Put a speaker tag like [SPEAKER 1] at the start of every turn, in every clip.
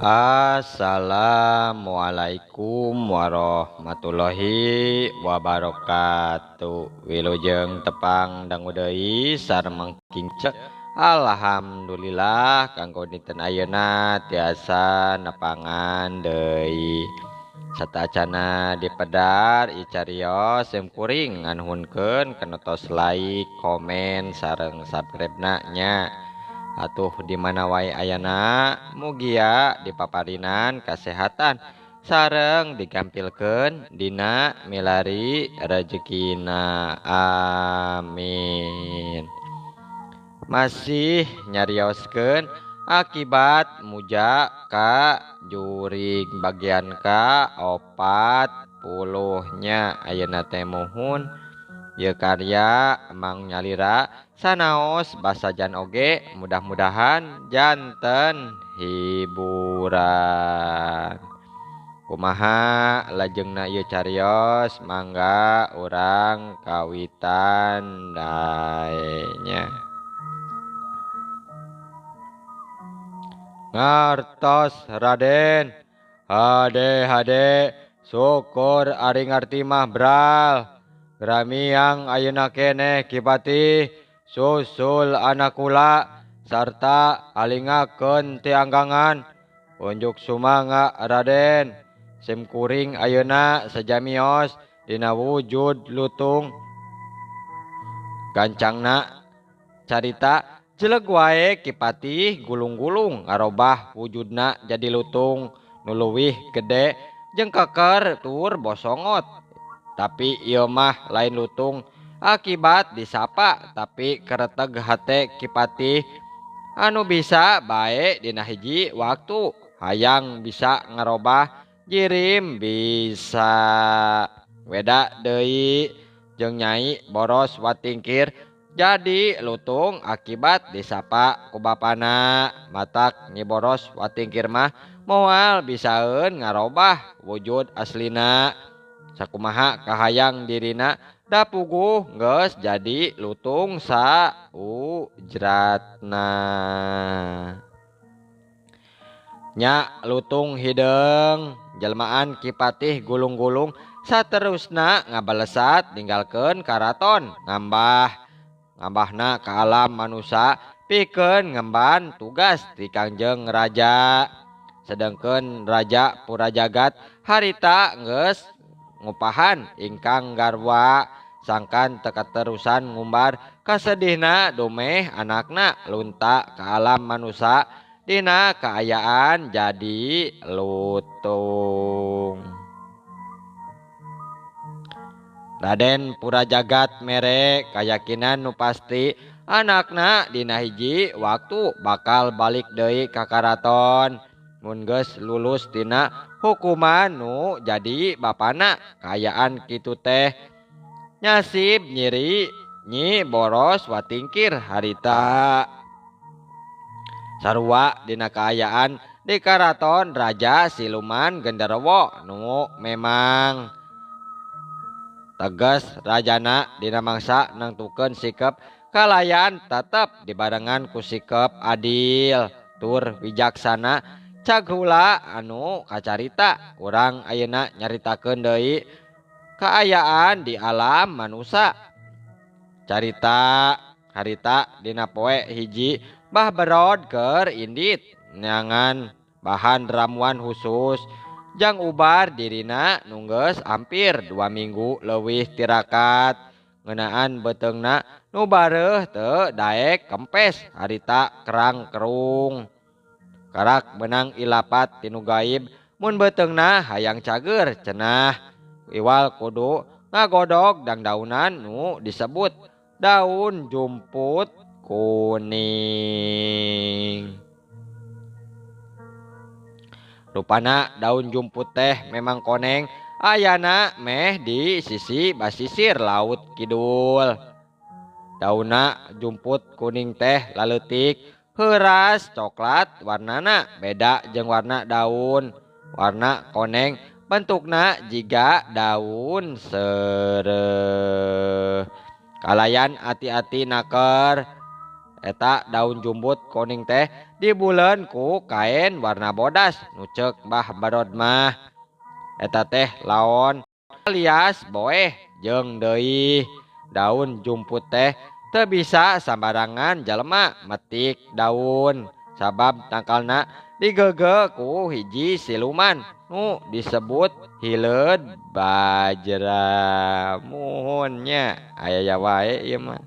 [SPEAKER 1] Assalamualaikum warahmatullahi wabarakatuh. Wilujeng tepang dangu deui sareng Kingce. Alhamdulillah kanggo dinten ayeuna tiasa nepangan deui. Satacana dipedar icarios sim kuring nganuhunkeun kana tos like, komen sareng subscribe-na nya. Atuh di mana wae ayana mugia dipaparinan kasehatan sareng digampilkeun dina milari rejekina, amin. Masih nyarioskeun akibat muja ka jurig bagian ka 40 nya ayeuna teh muhun ieu karya Mang Nyalira sanaos basajan oge mudah-mudahan janten hiburan. Kumaha lajengna ieu carios mangga urang kawitan dae nya. Ngartos Raden, hade hade syukur ari ngarti mah bral. Gramiang ayeuna keneh Ki Patih susul anak kula sarta alingakeun ti anggangan. Unjuk sumangga Raden, sim kuring ayeuna sajamios dina wujud lutung. Gancangna carita jeleg wae Ki Patih gulung-gulung ngarobah wujudna jadi lutung nu leuwih gede jeung keker tur bosongot. Tapi ieu mah lain lutung akibat disapa tapi kereteg hate Ki Patih anu bisa bae dina hiji waktu hayang bisa ngarobah jirim bisa weda deui jeung Nyai Boros Watingkir jadi lutung akibat disapa ku bapana. Matak Nyi Boros Watingkir mah moal bisaeun ngarobah wujud aslina. Sakumaha kahayang dirina da puguh geus jadi lutung saujratna. Nya lutung hideung jelmaan Ki Patih gulung-gulung saterusna ngabalesat ninggalkeun karaton ngambahna ka alam manusa pikeun ngemban tugas ti Kangjeng Raja. Sedengkeun Raja Purajagat harita geus ngupahan ingkang garwa sangkan tekaterusan ngumbar kasedihna dumeh anakna lunta ka alam manusa dina kaayaan jadi lutung. Raden Purajagat mere kayakinan nu pasti anakna dina hiji waktu bakal balik deui ka karaton mun geus lulus tina hukuman nu jadi bapana. Kaayaan kitu teh nyasib nyiri Nyi Boros Watingkir harita. Sarua dina kaayaan di karaton Raja Siluman Genderowo nu memang tegas rajana dina mangsa nangtukeun sikep kalayan tetep dibarengan ku sikep adil tur wijaksana. Cagula anu kacarita urang ayeuna nyaritakeun deui kaayaan di alam manusa. Carita harita dina poe hiji Bah Berod keur indit neangan bahan ramuan khusus jang ubar dirina nunggeus hampir 2 minggu leuwih tirakat. Ngeunaan beuteungna nu bareuh teu daek kempes harita kerang kerung. Karak benang ilapat tinu gaib mun beuteungna hayang cager cenah iwal kudu ngagodog dangdaunan nu disebut daun jumput kuning. Rupana daun jumput teh memang koneng ayana meh di sisi basisir laut kidul. Dauna jumput kuning teh laleutik heuras coklat warnana beda jeung warna daun warna koneng bentukna jiga daun seureuh. Kalayan ati-ati naker Eta daun jumbut kuning teh dibuleun ku kain warna bodas nu ceuk Mbah Barod mah. Eta teh laon alias boeh jeung deui. Daun jumput teh teu bisa sambarangan jalema metik daun sabab tangkalna digege ku hiji siluman nu disebut hileud bajra. Muhun nya aya wae ieu mah.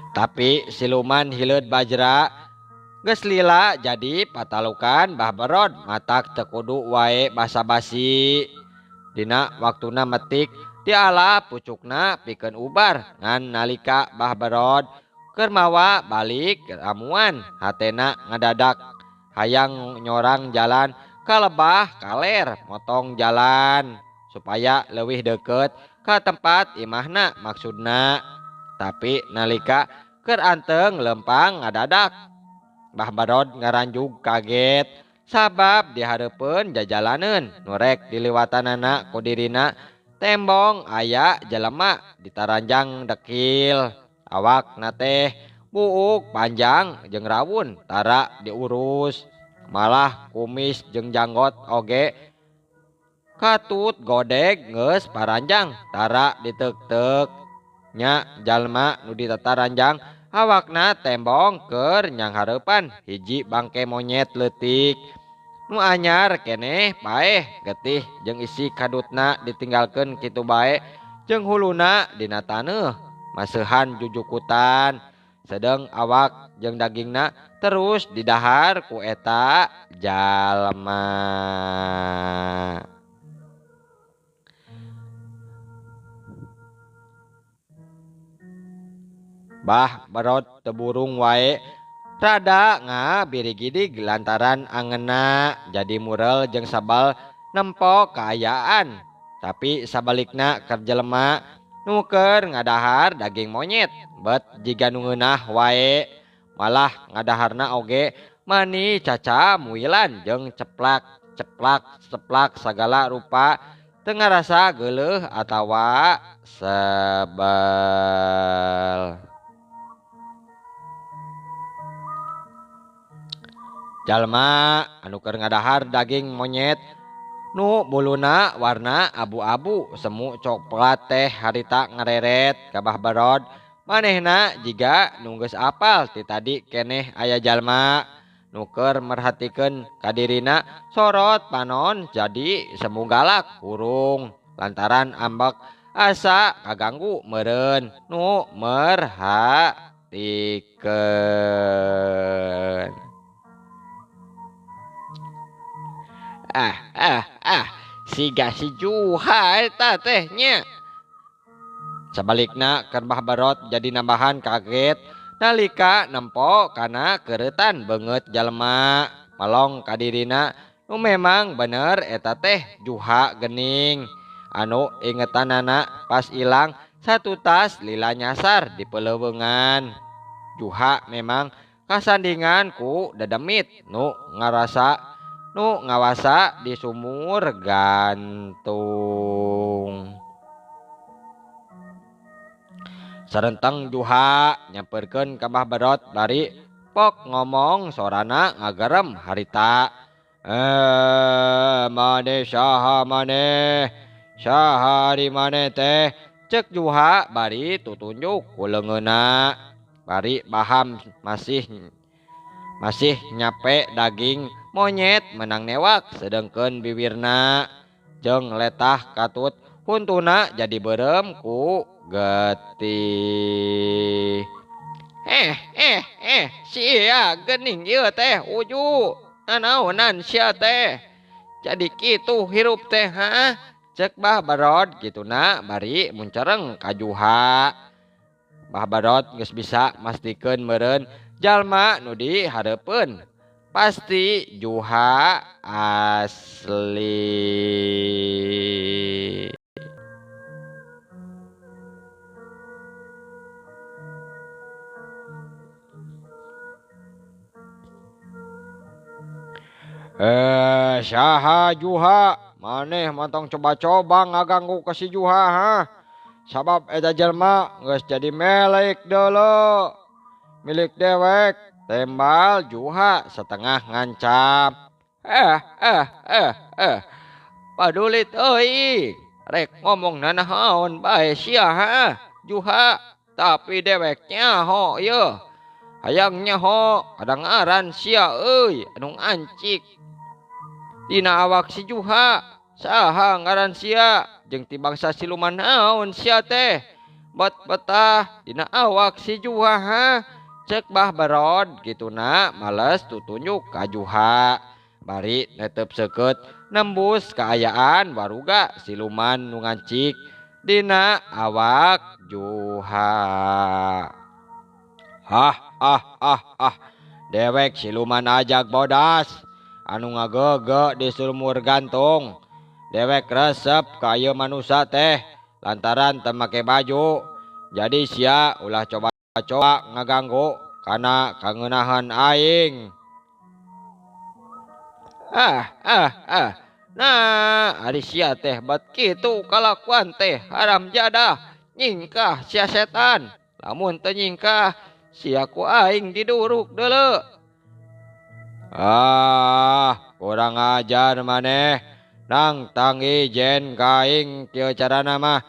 [SPEAKER 1] Tapi siluman hileud bajra geus lila jadi patalukan Mbah Barod matak teu kudu wae basa-basi. Dina waktuna metik diala pucukna pikeun ubar ngan nalika Mbah Barod keur mawa balik ramuan hatena ngadadak hayang nyorang jalan ka lebah kaler motong jalan supaya leuwih deukeut ka tempat imahna maksudna. Tapi nalika keur anteng lempang ngadadak Mbah Barod ngaranjug kaget sabab dihareupeun jajalaneun nu rek diliwatanana ku dirina tembong aya jelema ditaranjang dekil. Awakna teh buuk panjang jeung rawun tara diurus, malah kumis jeung janggot oge katut godeg geus paranjang tara diteuk-teuk. Nya jalma nu ditataranjang awakna tembong keur nyanghareupan hiji bangke monyet leutik nu anyar keneh paeh getih jeung isi kadutna ditinggalkeun kitu bae jeung huluna dina taneuh maseuhan jujukutan sedeng awak jeung dagingna terus didahar ku eta jalma. Bah Barod teu burung wae rada ngabirigidig lantaran angeuna jadi murel jeung sabal nempo kaayaan. Tapi sabalikna keur jelema nu keur ngadahar daging monyet bet jiga nu ngeunah wae, malah ngadaharna oge mani caca muilan jeung ceplak ceplak ceplak sagala rupa teu ngarasa geuleuh atawa sebel. Jalma anu keur ngadahar daging monyet nu buluna warna abu-abu semu coklat teh harita ngareret ka Bah Barod. Manehna jiga nu geus apal ti tadi keneh aya jalma nu keur merhatikeun ka dirina sorot panon jadi semu galak hurung lantaran ambek asa kaganggu meureun nu merhatikeun. Siga si Juha eta teh nya. Sabalikna keur Mbah Barod jadi nambahan kaget nalika nempo kana keureutan beungeut jalma malong ka dirina nu memang bener eta teh Juha gening anu ingetanana pas ilang satu tas lila nyasar di peleuweungan. Juha memang kasandingan ku dedemit nu ngarasa nu ngawasa di sumur gantung. Sarenteng Juha nyamperkeun ka Mbah Barod bari pok ngomong sorana ngagerem harita. Maneh saha maneh? Saha ari maneh teh? Cek Juha bari tutunjuk ku leungeunna. Bari baham masih nyape daging monyet menang newak sedengkeun biwirna jeung letah katut huntuna jadi beureum ku getih. Sia geuning ieu teh uju nanaonan sia teh jadi kitu hirup teh ha? Cek Bah Barod kituna bari muncereng ka Juha. Bah Barod geus bisa mastikeun meureun jalma nu dihareupeun pasti Juha asli. Saha Juha? Maneh mantong coba-coba ngaganggu ke si Juha ha? Sabab eta jelma geus jadi milik deuleu. Milik dewek, tembal Juha setengah ngancam. Paduli teuing, rek ngomong nanaon bae sia ha, Juha, tapi dewek nyaho ieu. Hayang nyaho kadangaran sia euy anu ngancik. Dina awak si Juha, saha ngaran sia jeung ti bangsa siluman naon sia teh? Bet betah dina awak si Juha ha. Cek Bah Berod gituna males tutunjuk ka Juha. Bari netep seukeut nembus kaayaan waruga siluman nu ngancik dina awak Juha. Hah ah ah ah, dewek siluman ajag bodas anu ngagege di sumur gantung. Dewek resep ka ieu manusa teh lantaran teu make baju. Jadi sia ulah coba-coba ngaganggu kana kangeunahan aing. Ah ah ah. Nah, ari sia teh bat kitu kalakuan teh haram jadah. Nyingkah sia setan. Lamun teu nyingkah sia ku aing diduruk deuleu. Ah, kurang ajar maneh. Nang tanggi jen ka aing kieu carana mah.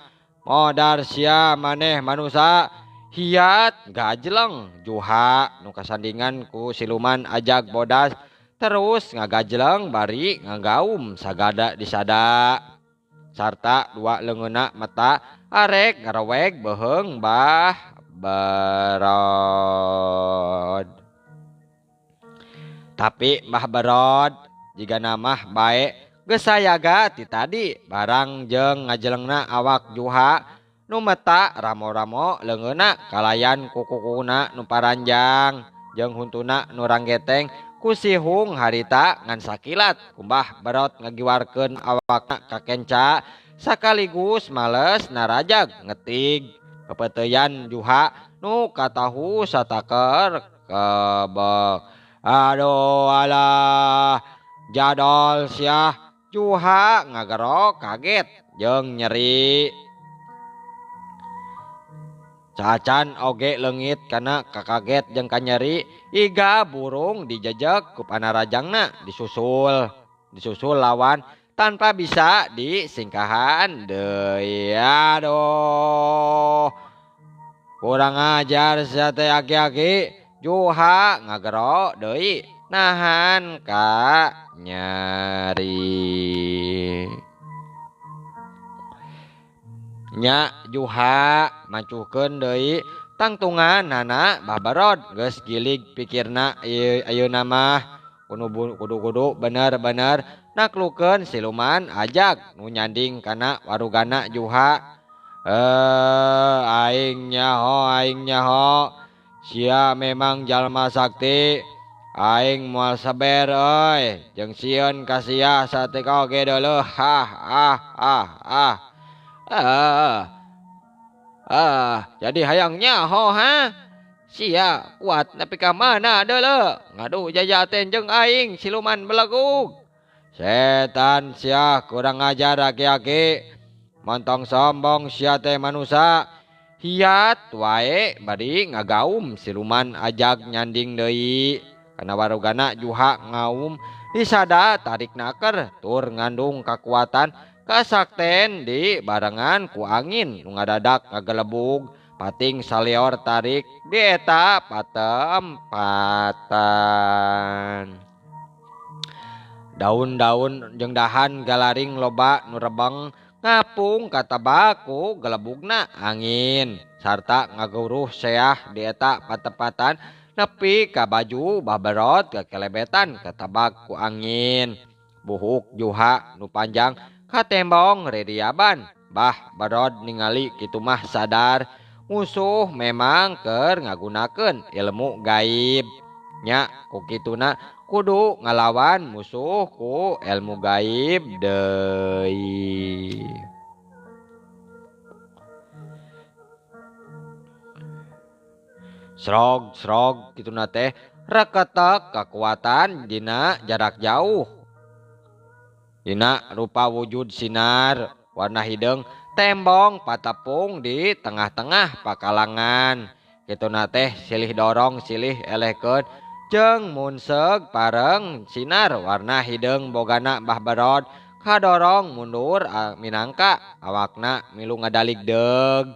[SPEAKER 1] Modar sia maneh manusa. Hiat gajleng Juha nu kasandingan ku siluman ajag bodas terus ngagajleng bari ngagaum sagada disada sarta dua leungeunna mata arek ngareweg beuheung Bah Berod. Tapi Bah Berod jigana mah bae geus sayaga ti tadi barang jeung ngajelengna awak Juha nu meta ramo-ramo leungeunna kalayan kukukuna nu paranjang jeung huntuna nu ranggeteng ku sihung harita ngan sakilat ku Bah Berod ngagiwarkeun awakna ka kenca sakaligus males narajag ngetig pepeteuyan Juha nu katahu sataker kebek. Aduh alah jadol sia. Juha ngagerok kaget jeung nyeri. Cacan oge leungit kana kakaget jeung kanyeri iga burung dijejeg ku panarajangna disusul lawan tanpa bisa disingkahan deui. Aduh, kurang ajar sia teh aki-aki. Juha ngagerok deui nahan ka nyeri. Nya Juha macuhkeun deui tangtungan nana Bah Berod geus gilig pikirna ayeuna mah kudu-kudu bener-bener naklukeun siluman ajag nu nyanding kana warugana Juha. Aing nyaho sia memang jalma sakti. Aing moal saber euy jeung sieun ka sia sateuk oge deuleuh. Hah ah ah ah. Jadi hayang nyaho ha. Sia kuat nepi ka mana deuleu ngadu jajaten jeung aing siluman belegug. Setan sia kurang ajar aki-aki. Montong sombong sia teh manusa. Hiat wae bari ngagaum siluman ajag nyanding deui. Kana warugana Juha ngaum disada tarik naker tur ngandung kakuatan kasakten di barengan ku angin nu ngadadak ngagelebug pating saleor tarik di eta patempatan. Daun-daun jeung dahan galaring loba nu rebeng ngapung katabak ku gelebugna angin sarta ngaguruh seah di eta patempatan nepi ka baju Bah Berod kakelebetan katabak ku angin. Buhuk Juha nu panjang katembong ririaban. Bah Berod ningali kitu mah sadar musuh memang keur ngagunakeun ilmu gaib. Nya ku kituna kudu ngalawan musuh ku ilmu gaib deui. Srog-srog kituna teh reketek kakuatan dina jarak jauh. Dina rupa wujud sinar warna hideung Tembong patepung di tengah-tengah pakalangan. Kituna teh silih dorong silih elehkeun jeung munseug pareng sinar warna hideung bogana Mbah Berod kadorong mundur minangka awakna milu ngadaligdeug.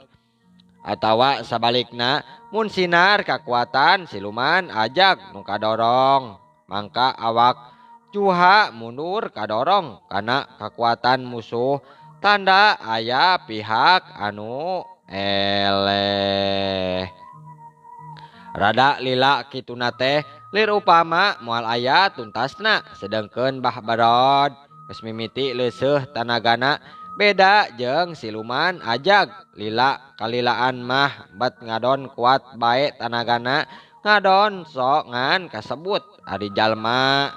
[SPEAKER 1] Atawa sabalikna mun sinar kakuatan siluman ajag nu kadorong mangka awak Juha mundur kadorong kana kakuatan musuh tanda aya pihak anu eleh. Rada lila kituna teh lir upama moal aya tuntasna sedengkeun Mbah Berod geus mimiti leuseuh tanagana beda jeung siluman ajag lila kalilaan mah bet ngadon kuat bae tanagana ngadon sok ngan kasebut ari jalma.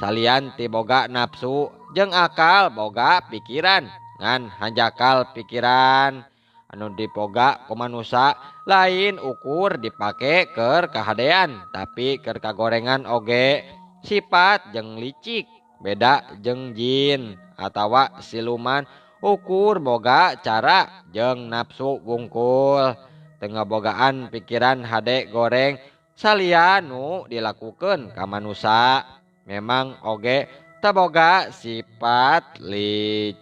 [SPEAKER 1] Salian ti boga nafsu jeung akal boga pikiran ngan hanjakal pikiran anu dipoga ku manusa lain ukur dipake keur kahadean tapi keur kagorengan oge sifat jeung licik beda jeung jin atawa siluman ukur boga cara jeung nafsu wungkul teu ngabogaan pikiran hade goreng salian nu dilakukeun ka manusa. Memang oge teboga sifat licik.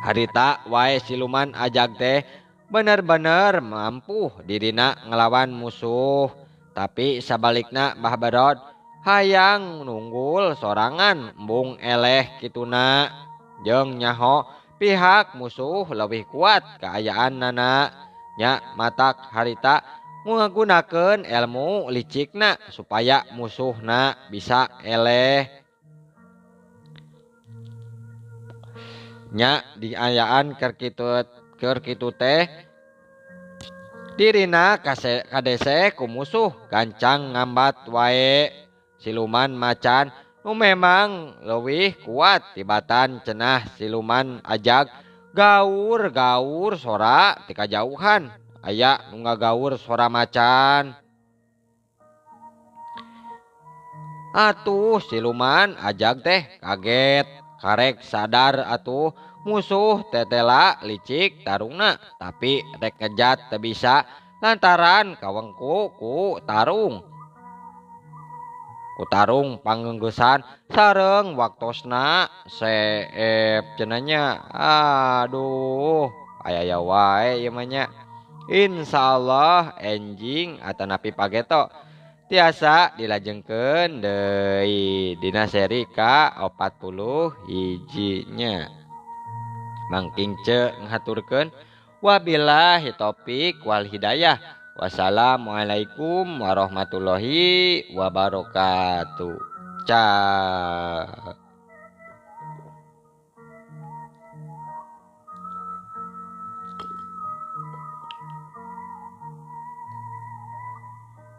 [SPEAKER 1] Harita wae siluman ajag teh bener-bener mampu dirina ngelawan musuh. Tapi sabalikna Mbah Berod hayang nunggul sorangan embung eleh kituna. Jeung nyaho pihak musuh leuwih kuat kaayaan nana. Nya matak harita ngagunakeun ilmu licikna supaya musuhna bisa eleh. Nya diayaan keur kitu teh dirina kadese ku musuh gancang ngambat wae. Siluman macan nu memang leuwih kuat tibatan cenah siluman ajag gaur-gaur sora ti kajauhan. Aya nu ngagaur sora macan. Atuh siluman ajag teh kaget karek sadar atuh musuh tetela licik tarungna tapi rek ngejat teu bisa lantaran kawengku ku tarung. Ku tarung panggenggesan sareng waktosna seep cenah. Aduh aya wae ieu mah nya. Insyaallah enjing atanapi pageto tiasa dilajengkeun deui dina seri ka 40 hijinya. Mangking ce ngaturkeun wabillahi taufik wal hidayah. Wassalamualaikum warahmatullahi wabarakatuh. Ciao.